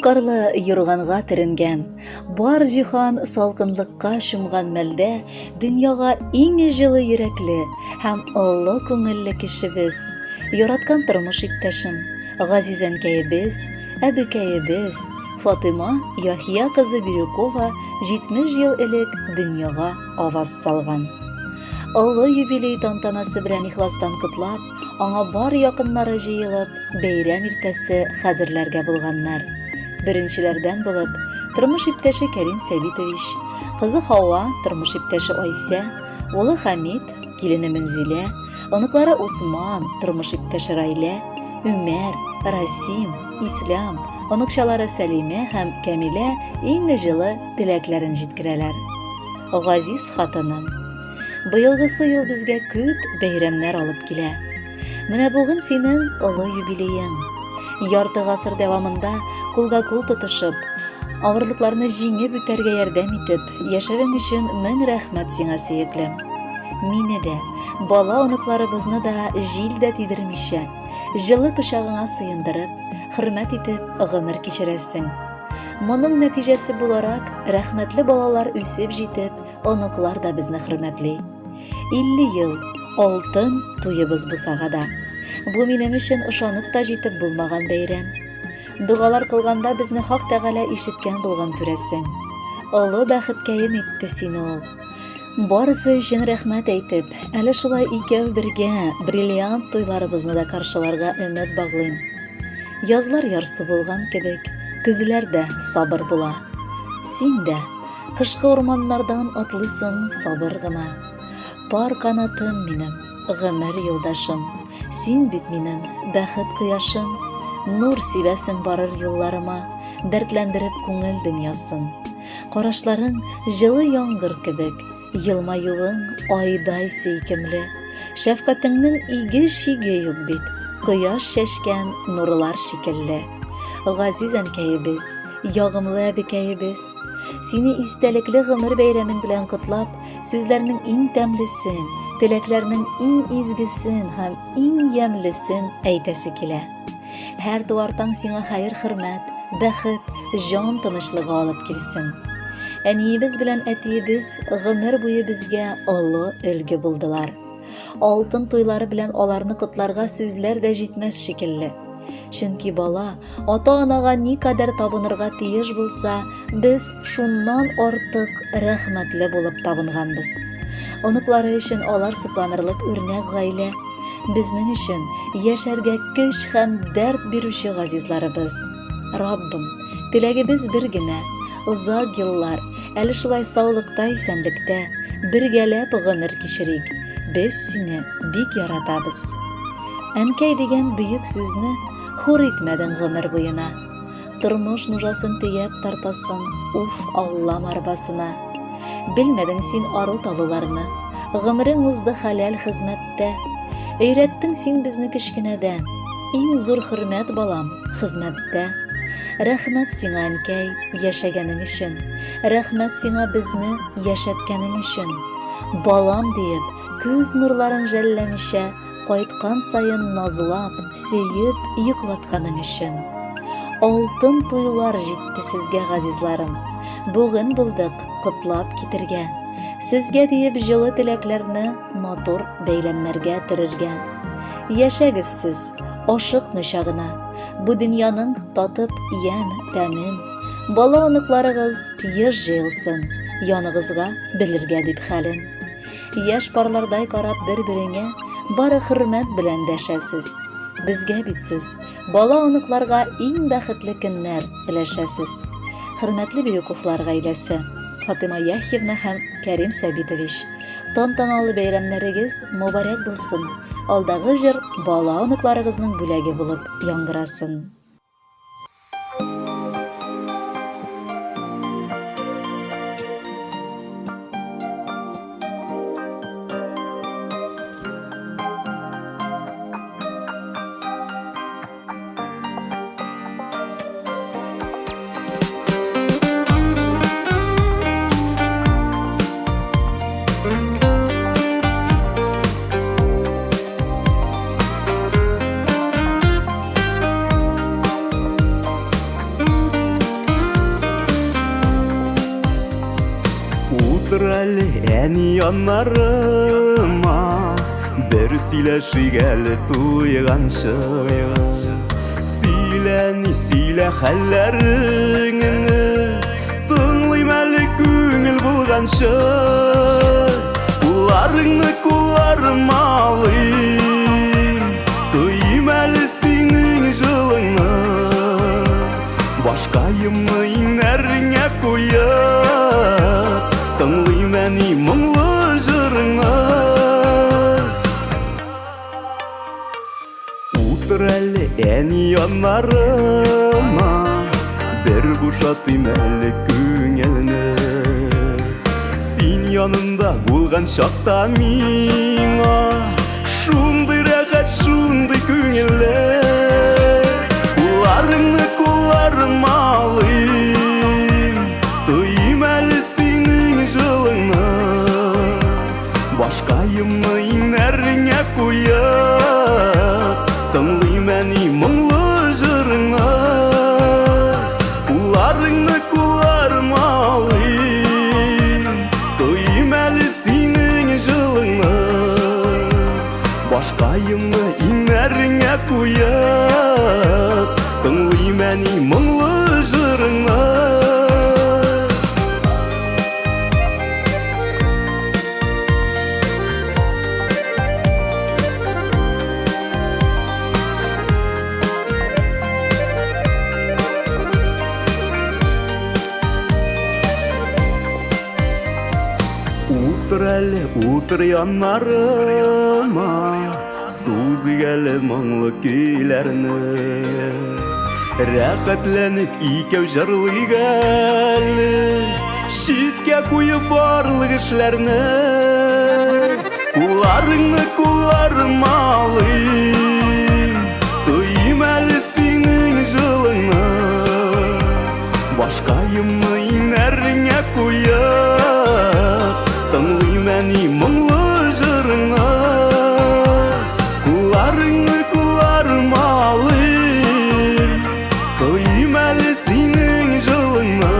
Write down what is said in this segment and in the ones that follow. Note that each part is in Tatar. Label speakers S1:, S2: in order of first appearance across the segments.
S1: Кап-карлы юрганга төренгән, бар җиһан салкынлыкка чумган мәлдә дөньяга иң җылы йөрәкле һәм олы күңелле кешебез, яраткан тормыш иптәшем, газиз әнкәебез, әбекәебез Фатыйма Яхия кызы Бирюкова 70 ел элек дөньяга аваз салган. Олы юбилей тантанасы белән ихластан котлап, аңа бар якыннары җыелып, бәйрәм иртәсе хәзерләргә булганнар. Беренчеләрдән булып, тормыш иптәше Кәрим Сәбитович, кызы Хава, тормыш иптәше Айсә, улы Хәмит, килене Мөнзилә, оныклары Усман, тормыш иптәше Райлә, Үмәр, Расим, Ислам, оныкчалары Сәлимә һәм Кәмилә иң җылы теләкләрен җиткерәләр. Газиз хатыным, быелгысы ел безгә күп бәйрәмнәр алып килә. Менә бүген синең олы юбилеең. Ярты гасыр дәвамында кулга-кул тотышып, авырлыкларны җиңеп үтәргә ярдәм итеп, яшәвең өчен мең рәхмәт сиңа, сөеклем. Мине дә, бала-оныкларыбызны да җил дә тидермичә, җылы кочагыңа сыендырып, хөрмәт итеп гомер кичерәсең. Моның нәтиҗәсе буларак, рәхмәтле балалар үсеп җитеп, оныклар да безне хөрмәтли. 50 ел алтын туебыз бусагада. Бу минем өчен ышанып та җитеп булмаган бәйрәм. Догалар кылганда безне Хак Тәгалә ишеткән булган күрәсең. Олы бәхеткәем итте сине ул. Барысы өчен рәхмәт әйтеп, әле шулай икәү бергә бриллиант туйларыбызны да каршыларга өмет баглыйм. Язлар ярсу булган кебек, көзләр дә сабыр була. Син дә кышкы урманнардан атлыйсың сабыр гына. Пар канатым минем, гомер юлдашым. Син бит минем бәхет кояшым. Нур сибәсең барыр юлларыма, дәртләндереп күңел дөньясын. Карашларың җылы яңгыр кебек, Елмаюың айдай сөйкемле. Шәфкатеңнең иге-чиге юк бит, кояш чәчкән нурлар шикелле. Газиз әнкәебез, ягымлы әбекәебез, сине истәлекле гомер бәйрәмең белән котлап, сүзләрнең иң тәмлесен, теләкләрнең иң изгесен һәм иң ямьлесен әйтәсе килә. Һәр туар таң сиңа хәер-хөрмәт, бәхет, җан тынычлыгы алып килсен. Әниебез белән әтиебез гомер буе безгә олы өлге булдылар. Алтын туйлары белән аларны котларга сүзләр дә җитмәс шикелле. Чөнки бала ата-анага никадәр табынырга тиеш булса, без шуннан артык рәхмәтле булып табынганбыз. Оныклары өчен алар сокланырлык үрнәк гаилә. Безнең өчен яшәргә көч һәм дәрт бирүче газизларыбыз. Раббым, теләгебез бер генә, озак еллар, әле шулай саулыкта-исәнлектә, бергәләп гомер кичерик. Без сине бик яратабыз. Әнкәй дигән бөек сүзне хур итмәдең гомер буена. Тормыш нужасын төяп тартасың, уф, Аллам арбасына. Белмәдең син ару-талуларны, гомерең узды хәләл хезмәттә. Өйрәттең син безне кечкенәдән, иң зур хөрмәт, балам, хезмәттә. Рәхмәт сиңа, әнкәй, яшәгәнең өчен, рәхмәт сиңа безне яшәткәнең өчен. Балам диеп, күз нурларын жәлләмичә, Кайткан саен назлап, сөеп йоклатканың өчен. Алтын туйлар җитте сезгә, газизларым. Бүген булдык котлап китергә. Сезгә диеп җылы теләкләрне матур бәйләмнәргә төрергә. Яшәгез сез, ашыкмыйча гына, бу дөньяның татып ямь, тәмен. Бала-оныкларыгыз еш җыелсын, яныгызга белергә дип хәлен. Яшь парлардай карап бер-береңә бары хөрмәт белән дәшәсез. Безгә бит сез, бала-оныкларга иң бәхетле көннәр өләшәсез. Хөрмәтле Бирюковлар гаиләсе, Фатыйма Яхьевна һәм Кәрим Сәбитович, тантаналы бәйрәмнәрегез мобарәк булсын, алдагы җыр бала-оныкларыгызның бүләге булып яңгырасын.
S2: әни яннарыма, бер сөйләшик әле туйганчы. Сөйлә, әни, сөйлә хәлләреңне, тыңлыйм әле күңел булганчы. Кулларыңны кулларыма алыйм, тойыйм әле синең җылыңны. Башкаемны иңнәреңә куеп, тыңлыйм әни моңлы җырыңны. Утыр әле әни яннарыма, бер бушатыйм әле күңелне. Син янымда булган чакта миңа шундый рәхәт, шундый күңелле. Кулларыңны кулларыма алыйм, тойыйм әле синең җылыңны. Башкаемны иңнәреңә куеп, тыңлыйм әни моңлы җырыңны. Кулларыңны кулларыма алыйм, тойыйм әле синең җылыңны. Башкаемны иңнәреңә куеп, тыңлыйм әни моңлы җырыңны. Утыр әле, утыр яннарыма, сузыйк әле моңлы көйләрне. Рәхәтләнеп икәү җырлыйк әле, читкә куеп барлык эшләрне. Кулларыңны кулларыма алыйм, тойыйм әле синең җылыңны. Башкаемны иңнәреңә куеп, тыңлыйм әни моңлы җырыңны. Кулларыңны кулларыма алыйм, тойыйм әле синең җылыңны.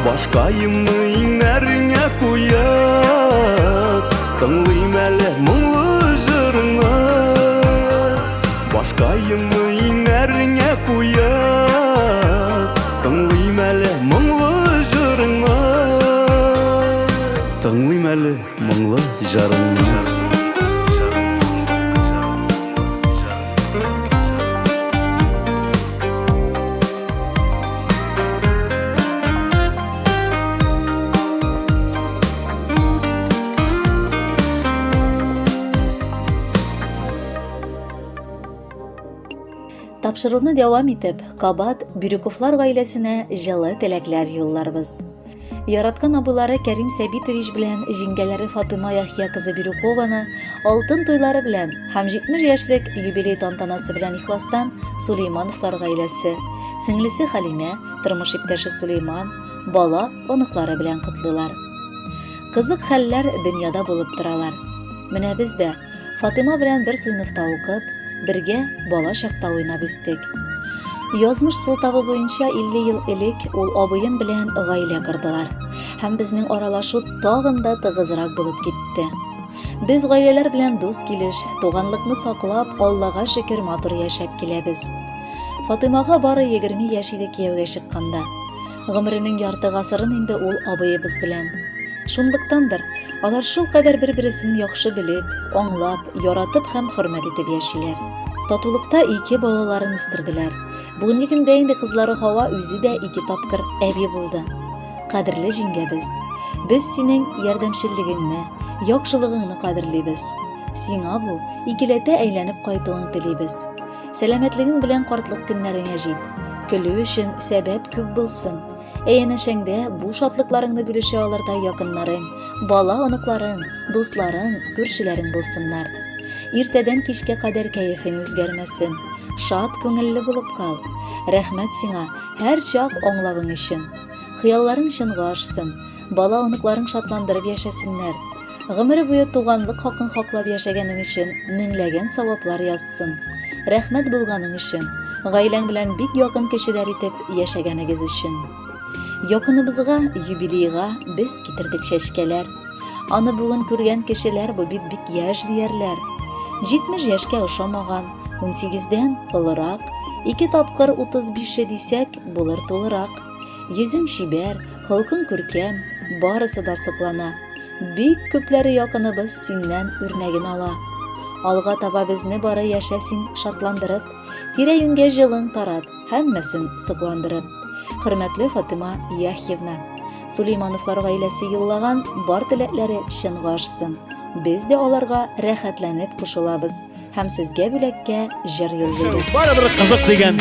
S2: Башкаемны иңнәреңә куеп, тыңлыйм әле моңлы җырыңны. Башкаемны иңнәреңә куеп, тыңлыйм әле моңлы җырыңны. Тыңлыйм әле моңлы җырыңны.
S1: Тапшыруны дәвам итеп, кабат Бирюковлар гаиләсенә җылы теләкләр юлларбыз. Яраткан абыйлары Кәрим Сәбитович белән җиңгәләре Фатыйма Яхъя кызы Бирюкованы алтын туйлары белән һәм 70 яшьлек юбилей тантанасы белән ихластан Сулеймановлар гаиләсе, сеңлесе Хәлимә, тормыш иптәше Сулейман, бала, оныклары белән котлыйлар. Кызык хәлләр дөньяда булып торалар. Менә без дә Фатыйма белән бер сыйныфта укып, бергә бала чакта уйнап үстек. Язмыш сылтавы буенча 50 ел элек ул абыем белән гаилә кордылар. Һәм безнең аралашу тагын да тыгызрак булып китте. Без гаиләләр белән дус килеш, туганлыкны саклап, Аллага шөкер матур яшәп киләбез. Фатыймага бары 20 яшь иде кияүгә чыкканда. Гомеренең ярты гасырын инде ул абыебыз белән. Шунлыктандыр, алар шулкадәр бер-бересен яхшы белеп, аңлап, яратып һәм хөрмәт итеп яшиләр. Татулыкта ике балаларын үстерделәр. Бүгенге көндә инде кызлары Һава үзе дә ике тапкыр әби булды. Кадерле җиңгәбез, без синең ярдәмчеллегеңне, яхшылыгыңны кадерлибез. Сиңа бу икеләтә әйләнеп кайтуын телибез. Сәламәтлегең белән картлык көннәреңә җит. Көлү өчен сәбәп күп булсын. Ә янәшәңдә бу шатлыкларыңны бүлешә алырдай якыннарың, бала-оныкларың, дусларың, күршеләрең булсыннар. Иртәдән кичкә кадәр кәефең үзгәрмәсен. Шат күңелле булып кал. Рәхмәт сиңа һәрчак аңлавың өчен. Хыялларың чынга ашсын. Бала-оныкларың шатландырып яшәсеннәр. Гомере буе туганлык хакын хаклап яшәгәнең өчен меңләгән саваплар язсын. Рәхмәт булганың өчен, гаиләң белән бик якын кешеләр итеп яшәгәнегез өчен. Якыныбызга, юбилейга без китердек чәчкәләр. Аны бүген күргән кешеләр бу бит бик яшь диярләр. 70 яшькә ошамаган, 18-дән олырак, ике тапкыр 35-е дисәк, булыр тулырак. Йөзең чибәр, холкың күркәм, барысы да соклана. Бик күпләре якыныбыз синнән үрнәген ала. Алга таба безне бары яшә син шатландырып, тирә-юньгә җылың тарат, һәммәсен сокландырып. Хөрмәтле Фатыма Яхьевна, Сулеймановлар гаиләсе юллаган бар теләкләре чынга ашсын. Без дә аларга рәхәтләнеп кушылабыз һәм сезгә бүләккә җыр юллыйбыз.
S2: Барыбер кызык дигән.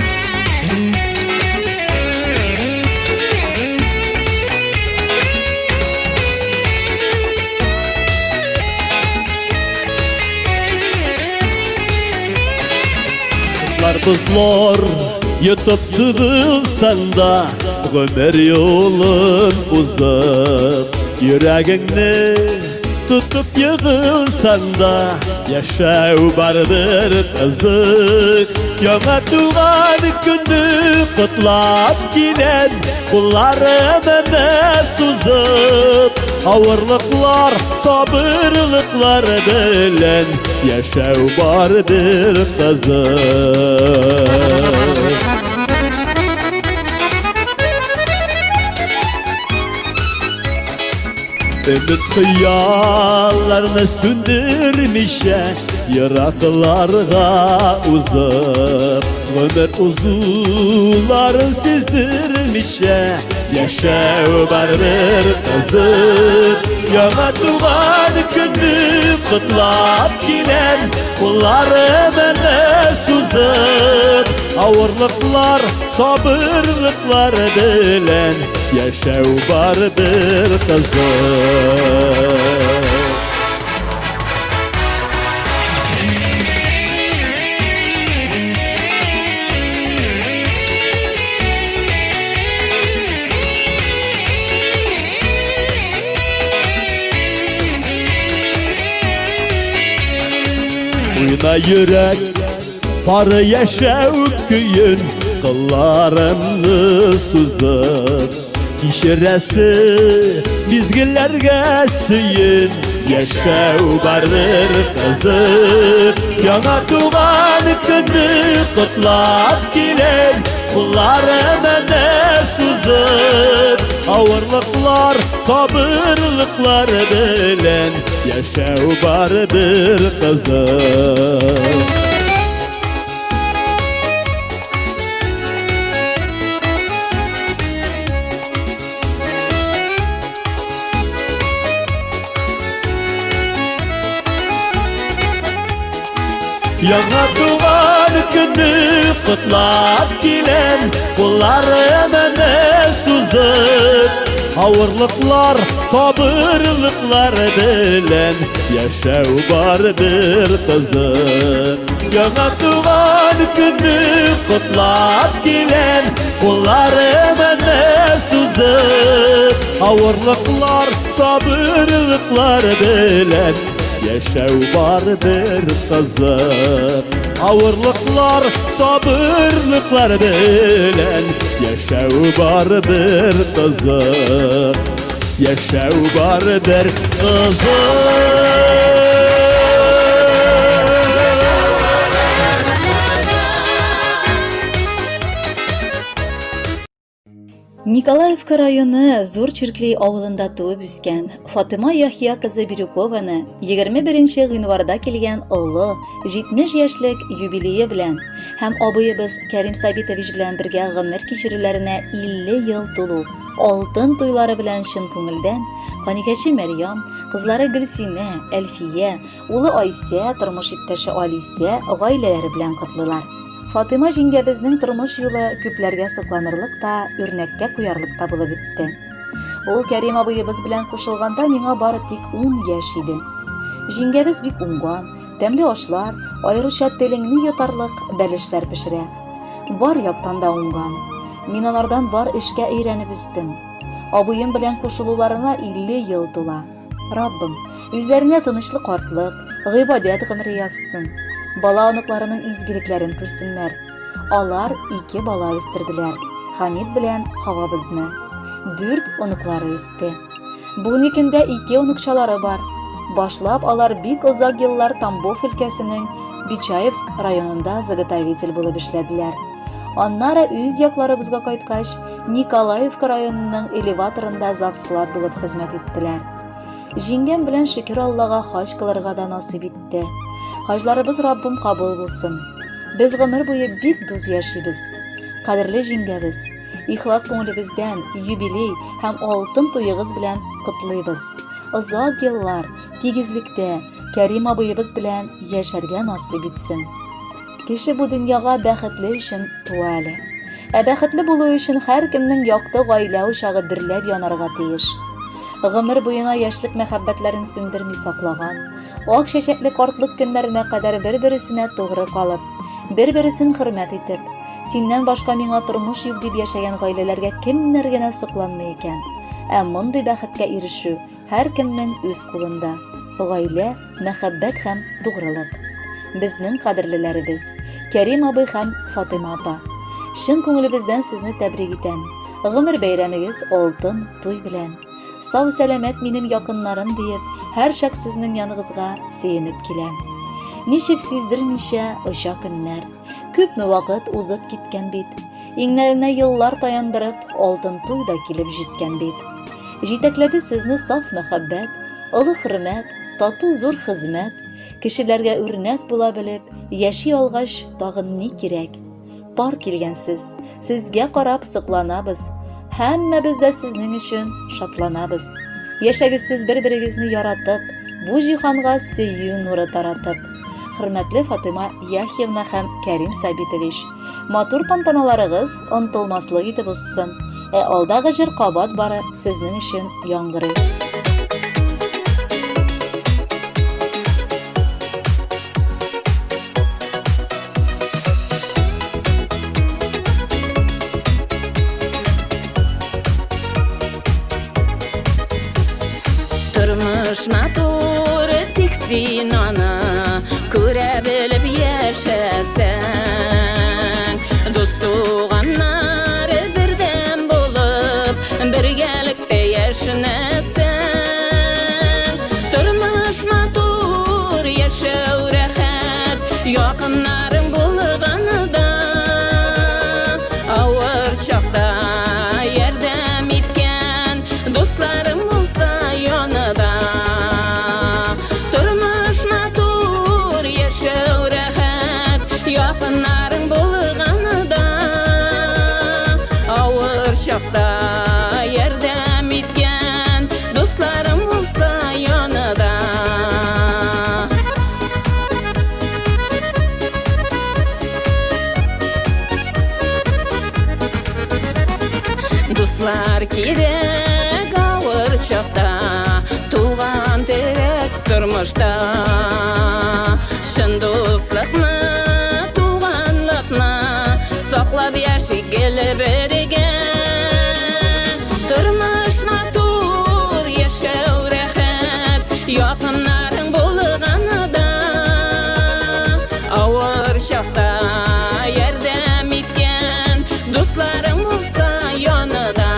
S2: Бозлар йотып сыгылсаң да, гомер юлын узып, йөрәгеңне тотып егылсаң да, яшәү барыбер кызык. Яңа туган көнне котлап киләм, кулларымны сузып, авырлыклар, сабырлыклар белән яшәү барыбер кызык. Өмет хыялларны сүндермичә, еракларга узып, гомер узуларын сиздермичә, яшәү барыбер кызык. Яңа туган көнне котлап киләм, кулларымны сузып, авырлыклар, сабырлыклар белән яшәү барыбер кызык. Уйна йөрәк, бары яшәү көен, кылларымны сузып, кичерәсе мизгелләргә сөен, яшәү барыбер кызык. Яңа туган көнне котлап киләм, кулларымны сузып, авырлыклар, сабырлыклар белән яшәү барыбер кызык. Яңа туган көнне котлап киләм, кулларымны сузып, авырлыклар, сабырлыклар белән яшәү барыбер кызык. Яңа туган көнне котлап киләм, кулларымны сузып, авырлыклар, сабырлыклар белән яшәү барыбер кызык. Авырлыклар, сабырлыклар белән яшәү барыбер кызык. Яшәү барыбер кызык.
S1: Николаевка районы Зур Чиркли авылында туып үскән Фатыма Яхья кызы Бирюкованы 21 гыйнварда килгән олы 70 яшьлек юбилее белән һәм абыебыз Кәрим Сабитович белән бергә гомер кичерүләренә 50 ел тулу алтын туйлары белән чын күңелдән Каникәче Мәрьям, кызлары Гөлсинә, Әлфия, улы Айсә, тормыш иптәше Алисә гаиләләре белән котлыйлар. Фатыйма җиңгәбезнең тормыш юлы күпләргә сокланырлык та, үрнәккә куярлык та булып үтте. Ул Кәрим абыебыз белән кушылганда миңа бары тик ун яшь иде. Җиңгәбез бик уңган, тәмле ашлар, аеруча телеңне йотарлык бәлешләр пешерә. Бар яктан да уңган. Мин алардан бар эшкә өйрәнеп үстем. Абыем белән кушылуларына 50 ел тула. Раббым, үзләренә тынычлы картлык, гыйбадәт гомере язсын. Бала-оныкларының изгелекләрен күрсеннәр. Алар ике бала үстерделәр, Хамид белән Хавабызны. Дүрт оныклары үсте. Бүгенге көндә ике оныкчалары бар. Башлап алар бик озак еллар Тамбов өлкәсенең Бичаевск районында заготовитель булып эшләделәр. Аннары үз якларыбызга кайткач, Николаевка районының элеваторында завсклад булып хезмәт иттеләр. Җиңгәм белән шөкер Аллага хаҗ кылырга да насыйп итте. Хаҗларыбыз Раббым кабул булсын. Без гомер буе бик дус яшибез. Кадерле җиңгәбез, Ихлас күңелебездән юбилей һәм алтын туегыз белән котлыйбыз. Озак еллар тигезлектә Кәрим абыебыз белән яшәргә насыйп итсен. Кеше бу дөньяга бәхетле өчен туа әле. Ә бәхетле булу өчен һәркемнең якты гаилә учагы дөрләп янарга тиеш. Гомер буена яшьлек мәхәббәтләрен сүндерми саклаган, ак чәчәкле картлык көннәренә кадәр бер-бересенә тугры калып, бер-бересен хөрмәт итеп, Синнән башка миңа тормыш юк дип яшәгән гаиләләргә кемнәр генә сокланмый икән? Ә мондый бәхеткә ирешү һәркемнең үз кулында. Гаилә, мәхәббәт һәм тугрылык. Безнең кадерлеләребез, Кәрим абый һәм Фатыйма апа. Чын күңелебездән сезне тәбрик итәм. Гомер бәйрәмегез алтын туй белән. Сау-сәламәт минем якыннарым диеп, һәрчак сезнең яныгызга сөенеп киләм. Ничек сиздермичә оча көннәр. Күпме вакыт узып киткән бит. Иңнәренә еллар таяндырып, алтын туй да килеп җиткән бит. Җитәкләде сезне саф мәхәббәт, олы хөрмәт, тату зур хезмәт. Кешеләргә үрнәк була белеп, яши алгач, тагын ни кирәк? Пар килгәнсез, сезгә карап сокланабыз. Һәммәбез дә сезнең өчен шатланабыз. Яшәгез сез бер-берегезне яратып, бу җиһанга сөю нуры таратып. Хөрмәтле Фатыйма Яхьевна һәм Кәрим Сабитович, матур тантаналарыгыз онытылмаслык итеп узсын. Ә алдагы җыр кабат бары сезнең өчен яңгырый.
S3: Тормыш матур, тик син аны күрә белеп яшәсәң. Дус туганнар бердәм булып, бергәлектә яшәнәсәң. Тормыш матур, яшәү рәхәт, якыннарың булганда. Авыр чакта ярдәм иткән дусларың булса янында. Тормыш матур, яшәү рәхәт, якыннарың булганда. Авыр чакта ярдәм иткән дусларың булса янында. Дуслар кирәк авыр чакта, туган терәк тормышта. Чын дуслыкны, туганлыкны саклап яшик гел бергә. Тормыш матур, яшәү рәхәт, якыннарың булганда. Авыр чакта ярдәм иткән дусларың булса янында.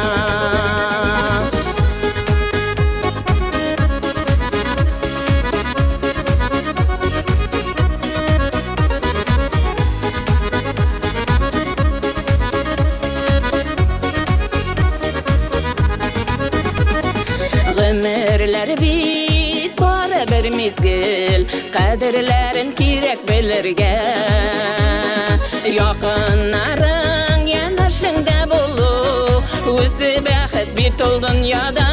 S3: Гомерләр бит бары бер мизгел, кадерләрен кирәк белергә. Якыннарың янәшеңдә булу, үзе бәхет бит ул дөньяда.